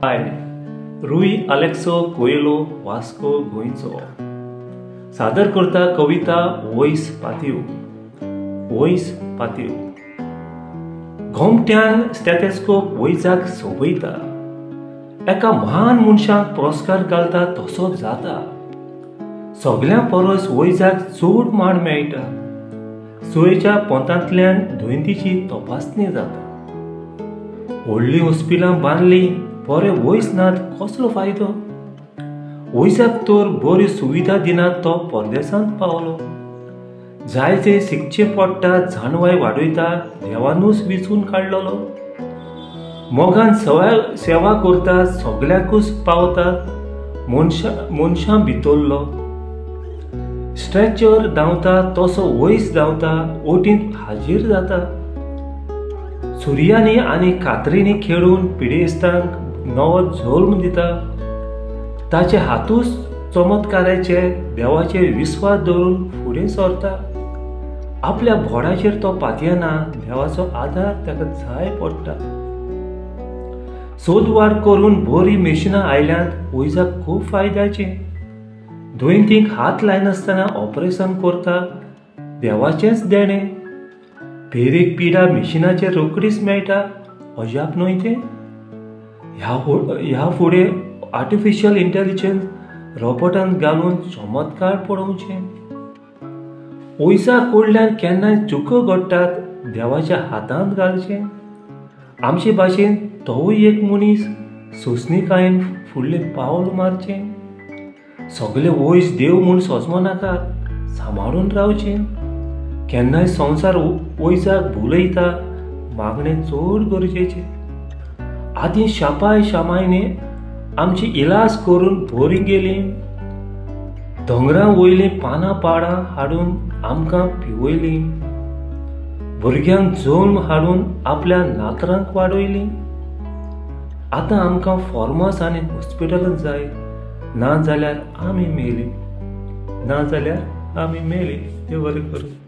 बाय रुई अलेक्सो कोयलो, वास्को, गोंयचो. सादर करता कविता वयस पातयो. वयस पातयो. गोमट्यान स्टेथोस्कोप वयजाक सोबयता, एका महान मनशाक पुरस्कार घालता तसो जाता. सगळ्यां परस वयजाक चड मान मेळटा. सोयेच्या पोंतांतल्यान दुयेंतीची तपासणी जाता. व्हडलीं हॉस्पिटलां बांदलीं, बरे वयस नात, कसलो फायदो? वयजाक तर बऱ्यो सुविधा दिनात, तो परदेसांत पावलो. जायते शिकचें पडटा, जाणवाय वाडयता, देवानूच विचून काडलेलो. मोगान सेवा करता, सगळ्याकूच पावता, मनशां भितरलो. स्ट्रेचर धांवता तसो वयस धांवता, ओटींत हाजीर जाता. सुर्यांनी आनी कातरींनी खेळून पिडेस्तांक नवो जल्म दिता. ताचे हातूच चमत्काराचे देवाचे विस्वास दवरून फुडें सरता. आपल्या बोडाचेर तो पातयेना, देवाचो आदार ताका जाय पडटा. सोदवाड करून बरीं मेशिनां आयल्यांत, वयजाक खूब फायद्याचें. दुयेंतींक हात लायनासतना ऑपरेशन करता, देवाचेंच देणें. पेरीक पिडा मिशिनाचेर रोकडीच मेळटा, अजाप न्हय तें. ह्या फुडें आर्टिफिशियल इंटेलिजन्स रोबोटान घालून चमत्कार पळोवचें. वयजा कडल्यान केन्नाय चुको घडटात, देवाच्या हातांत घालचें. आमचे भाशेन तोवूय एक मनीस, सोंसणीकायेन फुडलें पावल मारचें. सगळे वयस देव म्हूण सोजमो नाकात, सांबाळून रावचें. केन्नाय संवसार वयजाक भुलयता, मागणें चड गरजेचें. आदीं शापाय शामायने आमची इलाज करून बरीं गेलीं. दोंगरां वयलीं पानां पाडां हाडून आमकां पिवयलीं. भुरग्यांक जल्म हाडून आपल्या नातरांक वाडयलीं. आतां आमकां फॉर्मास आनी हॉस्पिटलांत जाय, ना जाल्यार आमी मेली, ना जाल्यार आमी मेली. देव बरें करूं.